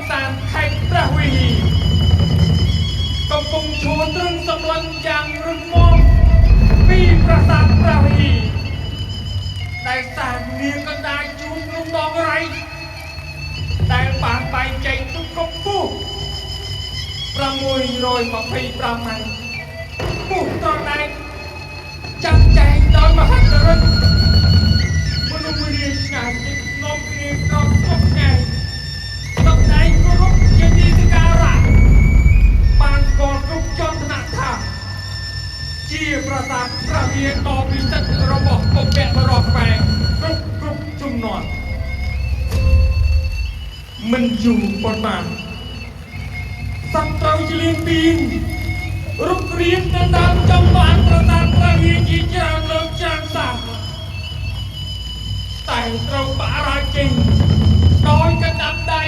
សានខេត្តព្រះវិហារកំពុងឈរទ្រឹងសម្លឹងយ៉ាងរឹងមាំពីប្រាសាទព្រះវិហារដែលសាងនាកណ្ដាលជួរភ្នំដងរៃដែលបានបែងចែកទុកកម្ពស់625ម៉ែត្រពុះត្រដែកចាំចែងដោយមហិទ្ធិឫទ្ធិមនុស្សម្នាឆ្ងាយចិត្តនាំគ្នាក្រោកស្មុគស្ងាយតំណែងគោរពជាទីសក្ការៈបានស្គាល់គ្រប់ជាន់ថ្នាក់ថាជាប្រាសាទព្រះវិហារដ៏ពិសិដ្ឋរបស់បុព្វបុរសខ្មែរគ្រប់គ្រប់ជំនាន់មិនយូរប៉ុន្មានសត្វត្រូវជលៀនពីនរុករៀនទៅតាមចង់បានប្រាសាទព្រះវិហារជាច្រើនលើកច្រើនសាតែត្រូវបរាជ័យដោយកណ្ដាប់ដៃ